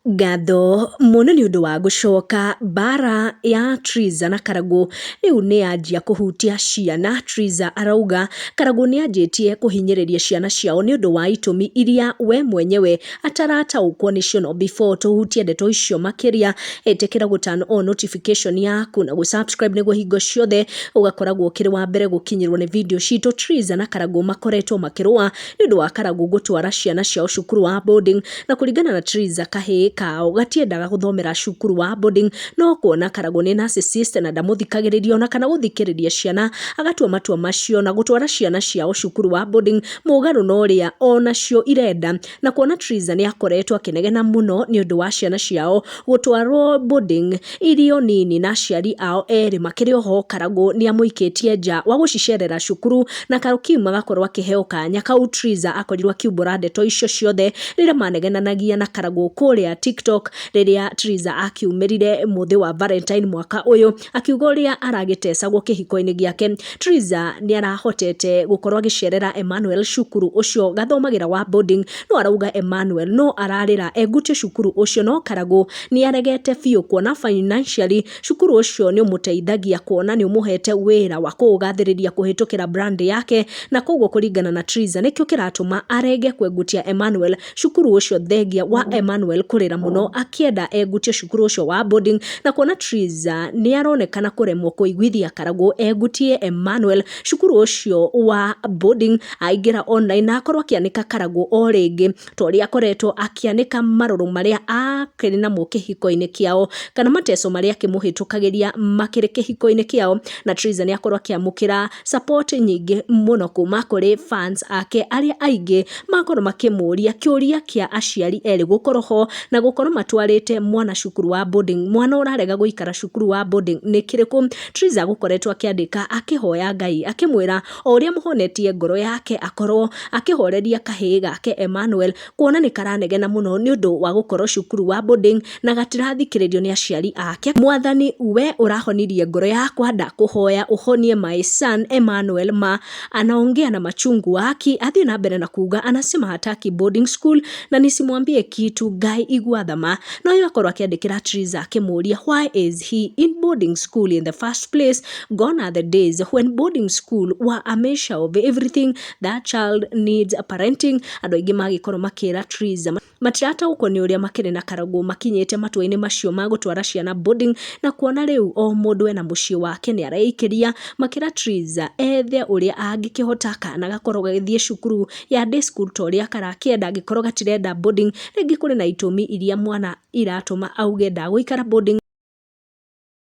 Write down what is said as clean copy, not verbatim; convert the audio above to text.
Ngatho mũno nĩ ũndũ wa gũcoka. Mbara ya Triza na Karagũ rĩu nĩ yanjia kũhutia ciana. Triza arauga Karagũ nĩ anjĩtie kũhinyĩrĩria ciana ciao nĩ ũndũ wa itũmi iria we mwenyewe atarataũkwo nĩcio. No before tũhutie ndeto icio makĩria, ĩtĩkĩra gũ turn on notification yaku na gũ subscribe nĩguo hingo ciothe ũgakoragwo ũkĩrĩ wa mbere gũkinyĩrwo nĩ video citũ. Triza na Karagũ makoretwo makĩrũa nĩ ũndũ wa Karagũ gũtwara ciana ciao cukuru wa boarding, na kũringana na Triza kahĩĩ kao gatiendaga gũthomera cukuru wa boarding, no kuona Karagũ nĩ narcissist na ndamũthikagĩrĩria ona kana gũthikĩrĩria ciana, agatua matua macio na gũtwara ciana ciao cukuru wa boarding mũgarũ na ũrĩa onacio irenda. Na kuona Triza nĩ akoretwo akĩnegena mũno nĩ ũndũ wa ciana ciao gũtwarwo boarding irio nini na aciari ao erĩ makĩrĩ oho, Karagũ nĩ amũikĩtie nja wa gũcicerera cukuru na Karukiu magakorwo akĩheo kanya kau. Triza akorirwo akiumbũra ndeto icio ciothe rĩrĩa manegenanagia na Karagũ kũrĩa TikTok, rĩrĩa Triza akiumĩrire mũthĩ wa Valentine mwaka ũyũ akiuga ũrĩa aragĩtecagwo kĩhiko-inĩ gĩake. Triza nĩ arahotete gũkorwo agĩcerera Emmanuel cukuru ũcio gathomagĩra wa boarding, no arauga Emmanuel no ararĩra engutio cukuru ũcio, no Karagũ nĩ aregete biũ kuona financially cukuru ũcio nĩ ũmũteithagia kuona nĩ ũmũhete wĩra wa kũũgathĩrĩria kũhĩtũkĩra brand yake, na koguo kũringana na Triza nĩkĩo kĩratũma arege kwengutia Emmanuel cukuru ũcio, thengia wa Emmanuel kũrĩra mũno akĩenda engutio cukuru ũcio wa boarding. Na kuona Triza nĩ aronekana kũremwo kũiguithia Karagũ engutie Emmanuel cukuru ũcio wa boarding, aingĩra online na akorwo akĩanĩka Karagũ o rĩngĩ ta ũrĩa akoretwo akĩanĩka marũrũ marĩa akĩrĩ namo kĩhiko-inĩ kĩao kana mateso marĩa akĩmũhĩtũkagĩria makĩrĩ kĩhiko-inĩ kĩao. Na Triza nĩ akorwo akĩamũkĩra support nyingĩ mũno kuma kũrĩ fans ake arĩa aingĩ makorwo makĩmũria kĩũria kĩa aciari erĩ gũkorwo ho na gũkorwo matwarĩte mwana cukuru wa boarding, mwana ũrarega gũikara cukuru wa boarding nĩ kĩrĩkũ. Triza gũkoretwo akĩandĩka akĩhoya Ngai akĩmwĩra o ũrĩa mũhonetie ngoro yake akorwo akĩhoreria kahĩĩ gake Emmanuel, kuona nĩ karanegena mũno nĩ ũndũ wa gũkorwo cukuru wa boarding na gatirathikĩrĩrio nĩ aciari ake. Mwathani, we ũrahonirie ngoro yakwa, ndakũhoya ũhonie my son Emmanuel, ma anaongea na machungu waki. Athiĩ na mbere na kuga anasema hataki boarding school na nisimwambie kitu. Ngai igua thama. No yo akorwo akĩandĩkĩra Triza akĩmũria, why is he in boarding school in the first place? Gone are the days when boarding school were a measure of everything. That child needs parenting. Andũ aingĩ magĩkorwo makĩra Triza matirataũkwo nĩ ũrĩa makĩrĩ na Karagũ makinyĩte matua-inĩ macio ma gũtwara ciana boarding, na kuona rĩu o mũndũ ena mũciĩ wake nĩ areikĩria. Makĩra Triza ethe ũrĩa angĩkĩhota kana gakorwo gagĩthiĩ cukuru ya day school ta ũrĩa karakĩenda, angĩkorwo gatirenda boarding. Rĩngĩ kũrĩ na itũmi iria mwana iratũma auge ndagũikara boarding.